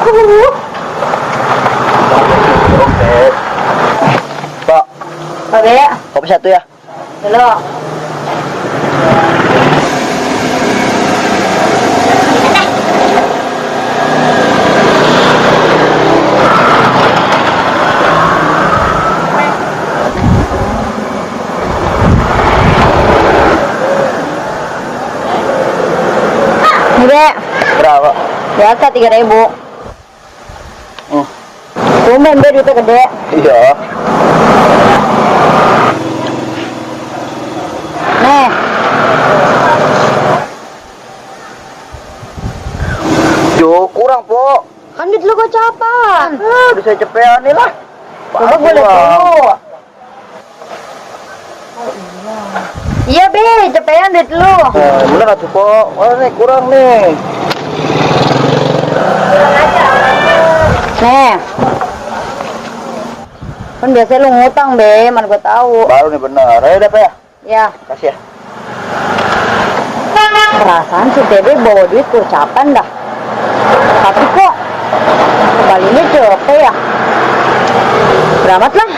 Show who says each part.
Speaker 1: Pak.
Speaker 2: Pak Be.
Speaker 1: Kopi satu ya.
Speaker 2: Halo. Be.
Speaker 1: Berapa?
Speaker 2: Biasa 3.000. Tumben Be duitnya gede.
Speaker 1: Iya.
Speaker 2: Nih.
Speaker 1: Jo, kurang, Po.
Speaker 2: Kan duit lu gocapan.
Speaker 1: Bisa cepetan nih lah.
Speaker 2: Coba gue liat dulu. Iya Be, cepetan duit lu.
Speaker 1: Bener atuh, Po. Mana nih kurang nih.
Speaker 2: Nih. Kan biasanya lu ngutang Be, mana gua tahu.
Speaker 1: Baru nih bener. Ayo dapat ya.
Speaker 2: Ya,
Speaker 1: Kasih ya.
Speaker 2: perasaan si Dede bawa duit gocapan dah. Tapi kok kembalinya cepet ya. Beramat lah.